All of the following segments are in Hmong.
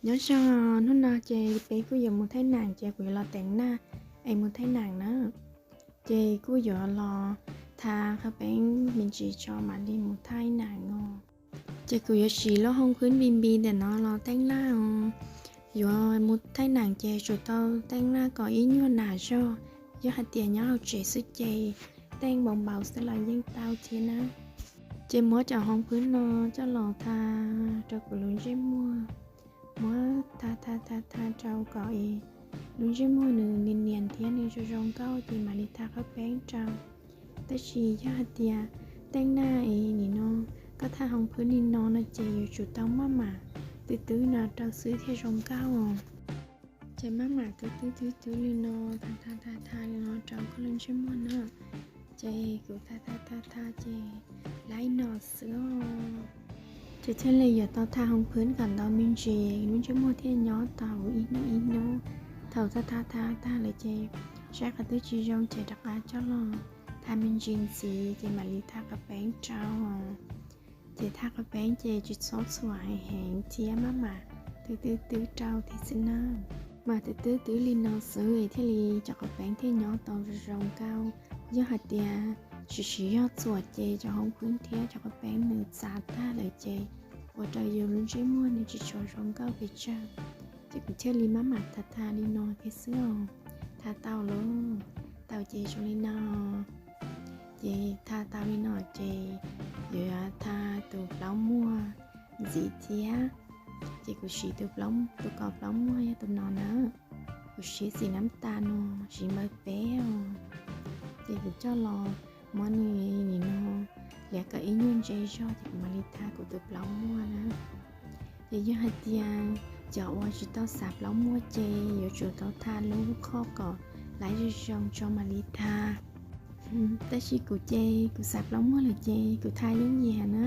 Nyob zoo, hnub no ces peb kuj yuav mus thaij nam ces kuv yuav los teev naj es mus thaij nam na. Ces kuj yuav los tha qhawv peeb me ntsis tso mam li mus thaij nam os. Ces kuv yuav siv lub hoo phwb npi npi ntawm no los teev naj os. Yuav mus thaij nam ces tsum tau teev naj kom ib nyuag nam zog. Yog hais tias nyob hauv tsev xwb ces teev npaum npaum xwb los yeej tau thiab na. Ces muab cov hoo phwb no coj los tha rau kuv lub ntsej muag. Muab tha tha tha tha rau kom lub ntsej muag nws nias nias thiab nws zoo zoo nkauj ces mam li tha qhawv peeb rau. Tab sis yog hais tias teev naj es nim no koj tha hoo phwb li no no ces yuav tsum tau maj mam twb twb no rau xwb thiaj zoo nkauj os. Ces maj mam twb twb twb twb li no, tha tha tha tha li no rau koj lub ntsej muag na. Ces kuv tha tha tha tha ces laib no xwb os. Ces thiaj li yuav tau tha hoo phwb kom ntau me ntsis, lub ntsej muag thiaj nyob tau ib hnub ib hnub. Thaum tha tha tha tag lawm ces saib qhov twg tsis zoo ces rov qab coj los tha me ntsis ntxiv ces mam li tha qhawv peeb rau. Ces tha qhawv peeb ces tsis txhob txhuam heev thiab maj mam twb twb twb rau thiab xwb na. Mas twb twb twb li no xwb thiaj li cov qhawv peeb thiaj nyob tau zoo zoo nkauj. Yog hais tias tsis siv zog txhuam ces cov hoo phwb thiab cov qhawv peeb nws txav tag lawm ces ua rau yus lub ntsej muag nws tsis tshua zoo nkauj pes tsawg. Ces kuv thiaj li maj mam tha tha li no thiab xwb os. Tha tau lauj, tau ces zoo li no. Ces tha tau li no ces yuav tha tus plaub muag ntxiv thiab. Ces kuv siv tus, tus kos plaub muag yog tus no na. Kuv siv xim nab tas no, siv npawb peb os. Ces kuv coj los muab nws nim no liam kom ib nyuag ntse zog ces kuv mam li tha kuv tus plaub muag na. Ces yog hais tias cov uas tsis tau xav plaub muag ces yuav tsum tau tha lub qhov kom laib zoo zoo tso mam li tha. Tab sis kuv ces kuv xav plaub muag lawm ces kuv tha yooj yim heev na.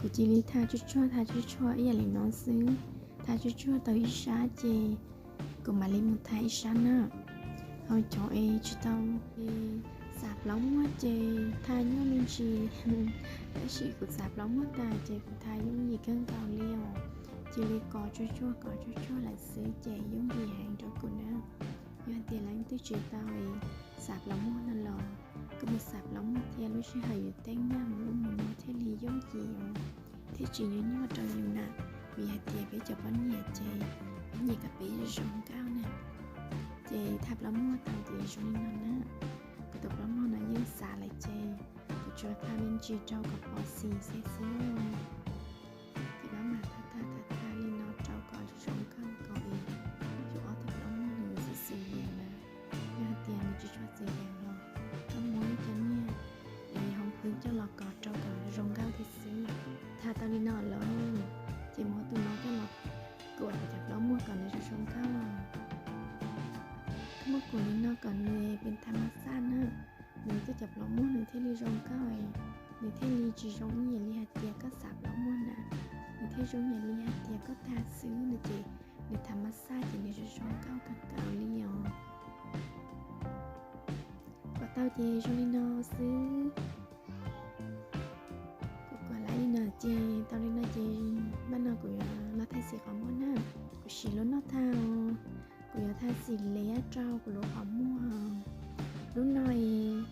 Kuv cia li tha tsuag tsuag tha tsuag tsuag ib yam li no xwb. Tha tsuag tsuag tau ib sab ces kuv mam li mus tha ib sab na. Ho cov es tsis tau xav plaub muag ces tha nyuaj me ntsis. Tab sis kuv xav plaub muag tas ces kuv tha yooj yim kawg nkaus li os. Cia li kos tsuag tsuag kos tsuag tsuag lawm xwb ces yooj yim heev rau kuv na. Yog tias leej twg tsis tau xav plaub muag no los koj mus xav plaub muag thiab lub sij hawm yus teeb naj mus lub mus no thiaj li yooj yim os, thiab tsis nyuaj nyuaj rau yus na. Vim hais tias peb cov poj niam ces peb nyiam kom peb zoo nkauj na. Ces tha plaub muag tau ces zoo li no na. Kuv tus plaub muag no yeej xav lawm ces kuv tsuas tha me ntsis rau kom pom xim xwb xwb. Ces maj mam tha tha tha tha li no rau kom zoo nkauj kom es yus ob tug plaub muag nws xwm xwm yees na. Yog hais tias nws tsis tshua xwm yees los koj muab ib co nyiaj es hoo phwb coj los kos rau kom zoo nkauj thiab xwb. Tha tau li no lawm ces muab tus no coj los kuam cov plaub muag kom nws zoo zoo nkauj. Koj muab kuam li no kom nws pes tha mas xaj na, nws koj cov plaub muag nws thiaj li zoo nkauj, nws thiaj li tsis zoo ib yam li hais tias koj xav plaub muag na. Nws thiaj zoo ib yam li hais tias koj tha xwb no ces nws tha mas xaj ces nws zoo zoo nkauj kawg nkaus li os. Kuam tau ces zoo li no xwb. Kuv kuam laib li no ces tau li no ces npaj no kuv yuav los tha xim qhov muag na. Kuv siv lub no tha, kuv yuav tha xim liab rau kuv lub qhov muag. Lub no es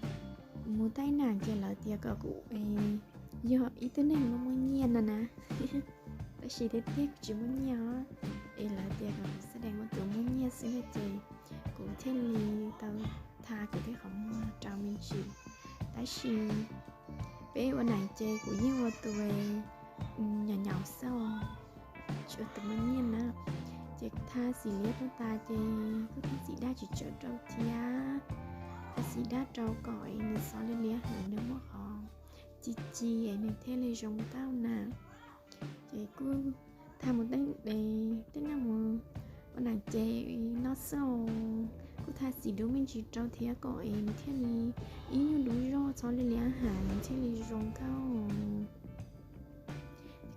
kuv mus thaij nam ces lawv tias kom kuv yog ib tug neeg muaj muaj nyiaj no na. Tab sis tiag tiag kuv tsis muaj nyiaj os, es lawv tias kom kuv xab dees ua tus muaj nyiaj xwb no ces kuv thiaj li tau tha kuv tej qhov muag rau me ntsis. Tab sis peb ua nam ces kuv yeej ua tus nyuam nyuam xwb, tsis ua tus muaj nyiaj na. Ces tha xim liab rau tas ces kuj tha xim daj tsis tsawg rau thiab. Tha xim daj rau kom es nws xov liab liab heev, nws muaj qhov ci ci es nws thiaj li zoo nkauj na. Ces kuj tha mus teeb, teeb naj mus ua nam ces no xwb os. Kuj tha xim dub me ntsis rau thiab kom es nws thiaj li ib nyuag dub zog, xov liab liab heev, nws thiaj li zoo nkauj.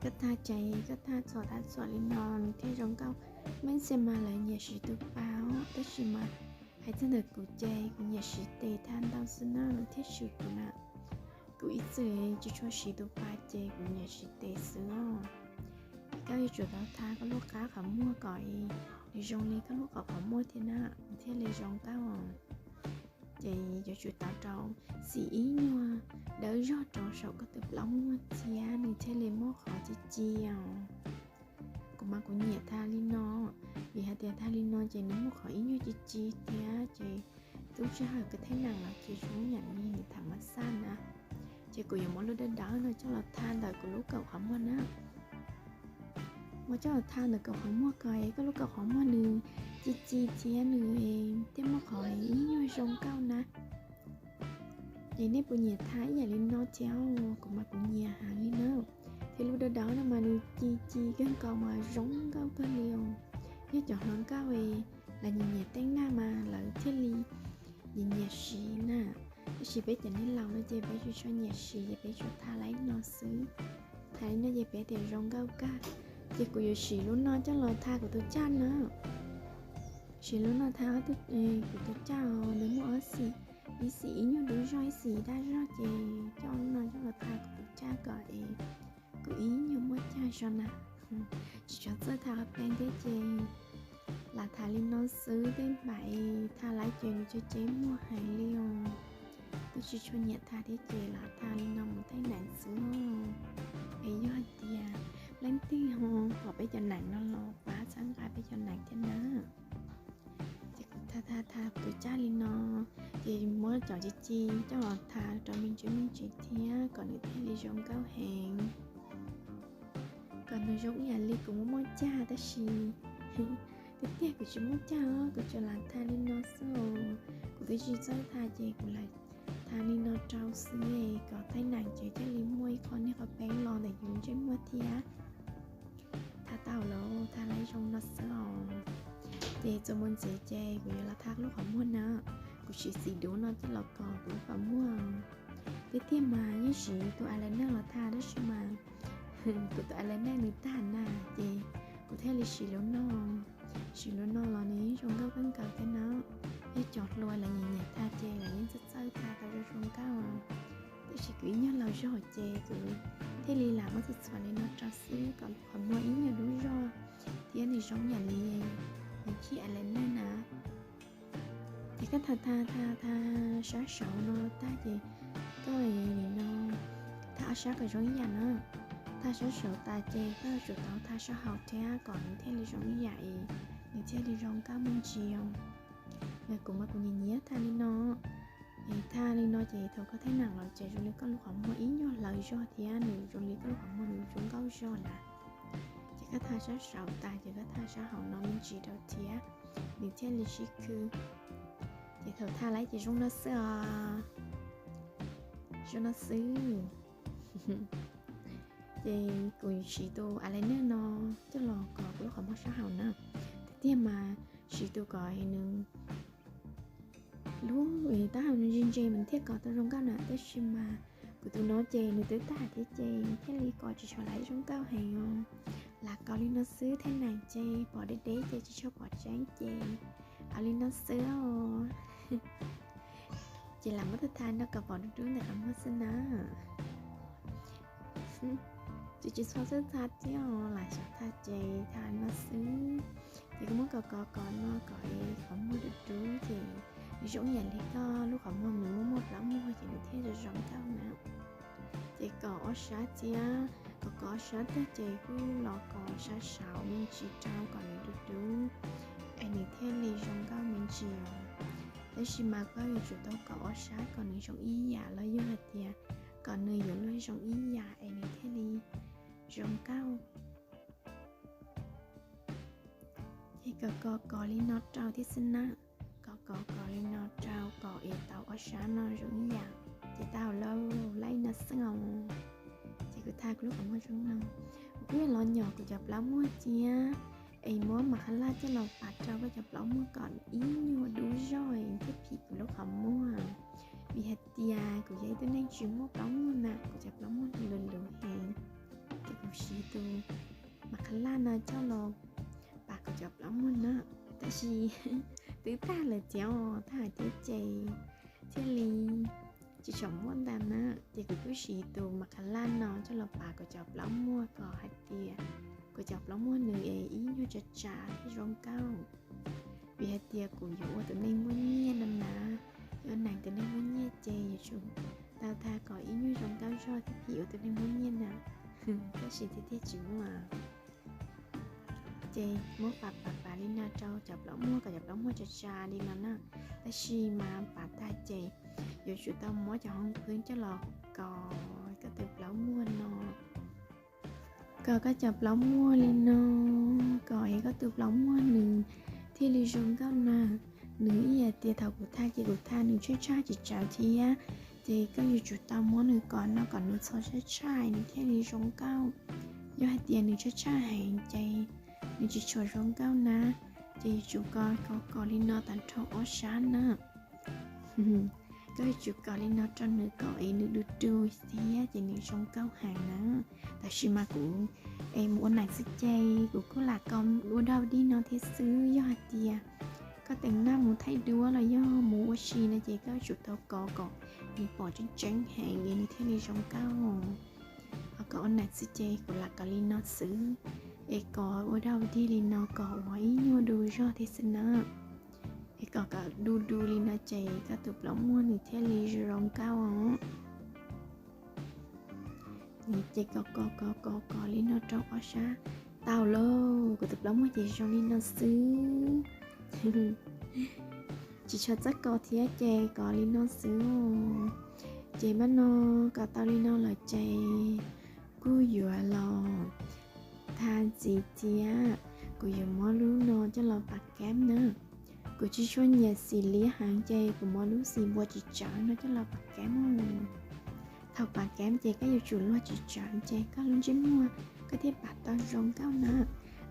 Koj tha ces koj tha txhuam tha txhuam li no nws thiaj zoo nkauj. Meej txhia mas lawv nyiam siv tus pas os, tab sis mas hais txog ntawm kuv ces kuv nyiam siv tes tha ntau xwb na, nws thiaj swm kuv na. Kuv ib txwm tsis tshua siv tus pas ces kuv nyiam siv tes xwb os. koj yuav tsum tau tha koj lub qab qhov muag kom nws zoo li koj lub qhov qhov muag thiab na, nws thiaj li zoo nkauj. Ces yuav tsum tau rau xim ib nyuag dawb zog rau saum koj tus plaub muag thiab nws thiaj li muaj qhov ci ci os. Kuv mas kuv nyiam tha li no, vim hais tias tha li no ces nws muaj qhov ib nyuag ci ci thiab ces tub sij hawm koj theej neem los ces zoo yam li nws tham mas xaj na. Ces kuv yuav muab lub dawb dawb no coj los tha ntawm kuv lub kaum qhov muag na. Muab coj los tha ntawm kaum qhov muag kom koj lub kaum qhov muag nws ci ci thiab nws thiaj muaj qhov ib nyuag zoo nkauj na. Ces nej puas nyiam tha ib yam li no thiab? Kuv mas kuv nyiam heev li na. Thiab lub dawb dawb no mas nws ci ci kawg nkaus mas zoo nkauj kawg li os. Yog cov hluas nkauj los nyiam nyiam teej laj mas lawv thiaj li nyiam nyiam siv na. Tab sis peb cov neeg laus no ces peb tsis tshua nyiam siv ces peb tsuas tha li no xwb. Tha li no ces peb tias zoo nkauj kawg. Ces kuv yuav siv lub no coj los tha kuv tus caj na. Siv lub no tha kuv tus caj os, nws muaj ob xim, ib xim ib nyuag dub zog ib xim daj zog ces coj lub no coj los tha kuv tus caj kom es kuv ib nyuag muaj caj zog na. Tsis tshua txawj tha qhov peeb thiab ces lam tha li no xwb, tej npam es tha lawm ces nws ceb ceb muag heev li os. Twb tsis tshua nyiam tha thiab ces lam tha li no mus theej neem xwb. Es yog hais tias leej twg ho pom peb cov neem no los pab txhawb nqa peb cov neem thiab na. Ces kuv tha tha tha tus caj li no, ces muab cov ci ci coj los tha rau me ntsis me ntsis thiab kom nws thiaj li zoo nkauj heev. Kom nws zoo ib yam li kuv muaj muaj caj tab sis tiag tiag kuv tsis muaj caj os, kuv tsuas lam tha li no xwb os. Kuv twb tsis txawj tha ces kuv lam tha li no rau xwb kom theej neem ces thiaj li muaj ib qho niag qhov peeb los ntawm yus ntsej muag thiab. Tha tau lawm, tha li zoo no xwb os. Ces txuas mus ntxiv ces kuv yuav los tha lub qhov muag na. Kuv siv xim dub no coj los kos kuv lub qhov muag. Tiag tiag mas yeej siv tus eyeliner los tha tab sis mas kuv tus eyeliner nws tag na ces kuv thiaj li siv lub no. Siv lub no los nws yeej zoo nkauj kawg nkaus thiab na. Yog cov hluas los nyiam nyiam tha ces lawv yeej txawj txawj tha tau zoo zoo nkauj. Tab sis kuv ib nyuag laus zog ces kuv thiaj li lam muab txhua txhua li no rau xwb kom lub qhov muag ib nyuag dub zog thiab nws zoo yam li nws khij eyeliner na. Ces koj tha tha tha tha sab saud no tag ces koj nim no tha ob sab kom zoo ib yam na. Tha sab saud tas ces koj yuav tsum tau tha sab hauv thiab kom nws thiaj li zoo ib yam es nws thiaj li zoo nkauj me ntsis os. Kuv mas kuv nyiam nyiam tha li no. Es tha li no ces thaum koj theej neem los ces zoo li koj lub qhov muag ib nyuag hlawv zog thiab nws zoo li koj lub qhov muag nws zoo nkauj zog na. Ces koj tha sab saud tas ces koj tha sab hauv no me ntsis rau thiab nws thiaj li sib khw. Ces thaum tha lawm ces zoo no xwb os. Zoo no xwb. Ces kuv siv tus eyeliner no coj los kos kuv lub qhov muag sab hauv na. Tiag tiag mas siv tus kom nws lub tab hauv nws ntse ntse mas thiaj kos tau zoo nkauj na, tab sis mas kuv tus no ces nws twb tag thiab ces thiaj li kos tsis tshua zoo nkauj heev os. Lam kos li no xwb, theej neem ces pom deb deb ces tsis tshua pom tseeb ces ua li no xwb os. Ces lam muab tha tha no kom pom dub dub ntawm qhov muag xwb na. Ces tsis txhob txawj tha thiab os, lam xyaum tha ces tha no xwb. Ces kuv muab kos kos kos no kom es qhov muag dub dub ces nws zoo ib yam li koj lub qhov muag nws muaj muaj plaub muag ces nws thiaj zoo zoo nkauj na. Ces kos ob sab thiab, kos kos ob sab tag ces kuj los kos sab saud me ntsis rau kom nws dub dub es nws thiaj li zoo nkauj me ntsis os. Tab sis mas koj yuav tsum tau kos ob sab kom nws zoo ib yam los yog hais tias kom nws yuav luag zoo ib yam es nws thiaj li zoo nkauj. Ces kos kos kos li no rau thiab xwb na, kos kos kos li no rau kom es tau ob sab no zoo ib yam. Ces tau lawm, li no xwb os. Ces kuv tha kuv lub qhov muag zoo no, kuv kuj los nyom kuv cov plaub muag thiab, es muab mascara coj los pas rau koj cov plaub muag kom ib nyuag dub zog thiab phim kuv lub qhov muag. Vim hais tias kuv yog ib tug neeg tsis muaj plaub muag na, kuv cov plaub muag luv luv heev. Ces kuv siv tus mascara no coj los pas kuv cov plaub muag na, tab sis twb tag lawm thiab os, tag hais thiab ces thiaj li tsis tshua muaj ntau na. Ces kuv kuj siv tus mascara no coj los pas kuv cov plaub muag kom hais tias kuv cov plaub muag nws es ib nyuag tsav tsav thiab zoo nkauj. Vim hais tias kuv yuav ua tus neeg muaj nyiaj no na, yuav ua neeg tus neeg muaj nyiaj ces yuav tsum tau tag kom ib nyuag zoo nkauj zog thiab phim ua tus neeg muaj nyiaj na. Tab sis tiag tiag tsis muaj. Ces muab pav pav pav li no rau cov plaub muag kom cov plaub muag tsav tsav li no na. Tab sis mas pav tag ces yuav tsum tau muab cov hoob phwb coj los kos koj tus plaub muag no, kos koj cov plaub muag li no, kom es koj tus plaub muag nws thiaj li zoo nkauj na. Nws ib yam tias thaum kuv tha ces kuv tha nws tshaj tshaj tsis tsawv thiab, ces koj yuav tsum tau muab nws kos no kom nws txho tshaj tshaj nws thiaj li zoo nkauj. Yog hais tias nws tshaj tshaj heev ces nws tsis tshua zoo nkauj na. Ces yuav tsum kos kos kos li no tag nrho ob sab na. Koj yuav tsum kos li no rau nws kom es nws du du thiab ces nws zoo nkauj heev na. Tab sis mas kuv es mus ua neeg xwb ces kuv kuj lam kos ua dog dig no thiab xwb. Yog hais tias koj teem naj mus thaij duab los yog mus ua si no ces koj yuav tsum tau kos kom nws pom tseeb tseeb heev es nws thiaj li zoo nkauj. Ho kos ua neeg xwb ces kuv lam kos li no xwb, es kos ua dog dig li no kom ua ib nyuag du zog thiab xwb na. Es kos kom du du li no ces koj tus plaub muag nws thiaj li zoo nkauj os. Ces kos kos kos kos kos li no rau ob sab. Tau lauj, kuv tus plaub muag ces zoo li no xwb. Tsis tshua txawj kos thiab ces kos li no xwb. Ces npaj no kos tau li no lawm ces kuj yuav los tha ntxiv thiab. Kuv yuav muab lub no coj los pav keb na. Kuv tsis tshua nyiam xim liab heev ces kuv muab lub xim npua tsis tsawv no coj los pav keb na. Thaum pav keb ces koj yuav tsum luag tsis tsawv ces koj lub ntsej muag koj thiaj pav tau zoo nkauj na.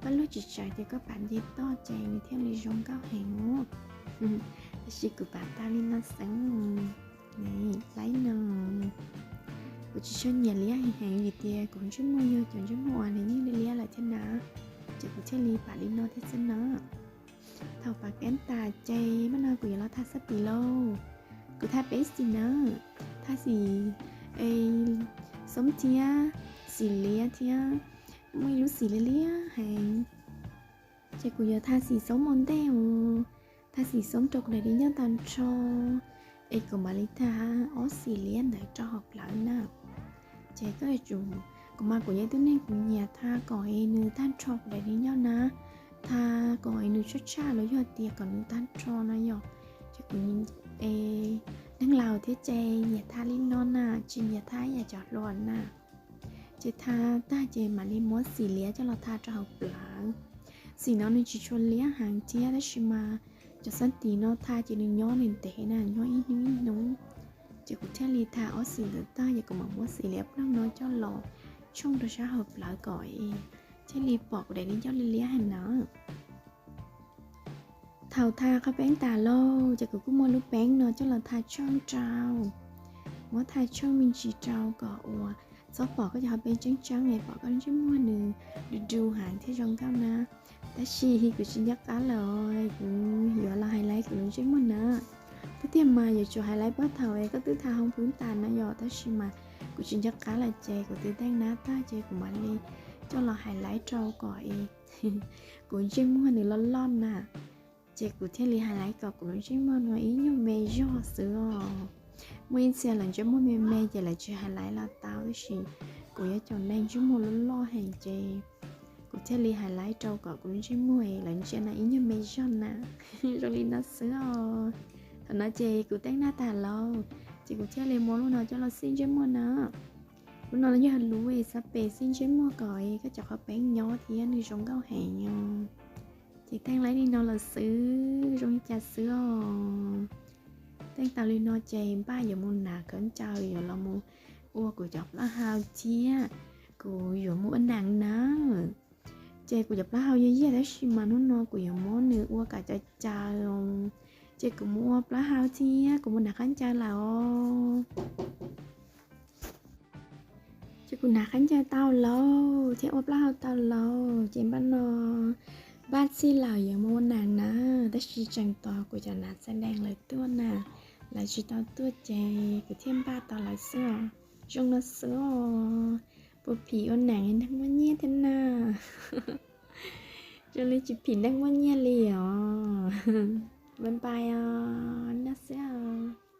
Koj luag tsis tsawv ces koj pav nce toj ces nws thiaj li zoo nkauj heev os. Tab sis kuv pav tau li no xwb. Laib no, kuv tsis tshua nyiam liab heev heev vim tias kuv ntsej muag yog cov ntsej muag uas nws yeej liab liab lawm thiab na, ces kuv thiaj li pav li no thiab xwb na. Thaum pav keb tas ces npaj no kuv yuav los tha xab tis lauj. Kuv tha peb xim na, tha xim xoob thiab xim liab thiab muaj ib lub xim liab liab heev. Ces kuv yuav tha xim xoob ua ntej os, tha xim xoob rau kuv daim di ncauj tag nrho, es kuv mam li tha ob xim liab ntawd rau hauv plawv na. Ces koj yuav tsum, kuv mas kuv yog ib tug neeg kuv nyiam tha kom es nws tag nrho kuv daim di ncauj na, tha kom es nws tshaj tshaj los yog tias kom nws tag nrho no yom. Ces kuv es neeg laus thiab ces nyiam tha li no na, tsis nyiam tha ib yam cov hluas na. Ces tha tag ces mam li muab xim liab coj los tha rau hauv plawv. Xim no nws tsis tshua liab heev thiab tab sis mas cov xab tis no tha ces nws nyob ntev ntev na, nyob ib hnub ib hnub. Ces kuv thiaj li tha ob xim ntawd tag ces kuv mam muab xim liab ploog no coj los tshooj rau sab hauv plawv kom es thiaj li pom kuv daim di ncauj liab liab heev na. Thaum tha qhov peeb tas lauj ces kuv kuj muab lub peeb no coj los tha tshooj rau, muab tha tshooj me ntsis rau kom uas txhob pom koj cov qhov peeb tseeb tseeb es pom koj ntsej muag nws du du heev thiab zoo nkauj na. Tab sis kuv tsis nco qab lawm, kuv yuav los hais laiv kuv lub ntsej muag na. Twb tiag mas yuav tsum hais laiv puag thaum es koj twb tha hoo phwb tas na yom, tab sis mas kuv tsis nco qab lawm ces kuv twb teej nab tag ces kuv mam li coj los hais laiv rau kom es kuv ntsej muag nws loj loj na. Ces kuv thiaj li hais laiv kom kuv lub ntsej muag no ib nyuag me zog xwb os. Muaj ib txhia lawv ntsej muag me me ces lawv tsis hais laiv los tau, tab sis kuv yog cov neeg ntsej muag loj loj heev ces kuv thiaj li hais laiv rau kom kuv lub ntsej muag lawv ntsia no ib nyuag me zog na. Zoo li no xwb os. Thaum no ces kuv teej nab tag lauj, ces kuv thiaj li muab lub no coj los xij ntsej muag na. Lub no yog lub xab pes xij ntsej muag kom koj cov qhov peeb nyob thiab nws zoo nkauj heev os. Ces teej laiv li no los xwb, zoo li cas xwb os. Teej tau li no ces npaj yuav mus hnav khaub ncaws yuav los mus ua kuv cov plaub hau thiab kuv yuav mus ua neeg na. Ces kuv cov plaub hau yog yaj tab sis mas hnub no kuv yuav muab nws ua kom cav caws. Ces kuv mus ua plaub hau thiab kuv mus hnav khaub ncaws lawm os. Ces kuv hnav khaub ncaws tau lauj thiab ua plaub hau tau lauj, ces npaj no npaj txhij lawm yuav mus ua neeg na, tab sis tseem tos kuv cov nav txaij dees lawv tuaj na, lawv tsis tau tuaj ces kuv thiaj npaj tau lawv xwb os. Zoo no xwb os. Puas phim ua neeg neeg muaj nyiaj thiab na? Zoo li tsis phim neeg muaj nyiaj li os. Bye bye os, nyob xwb os.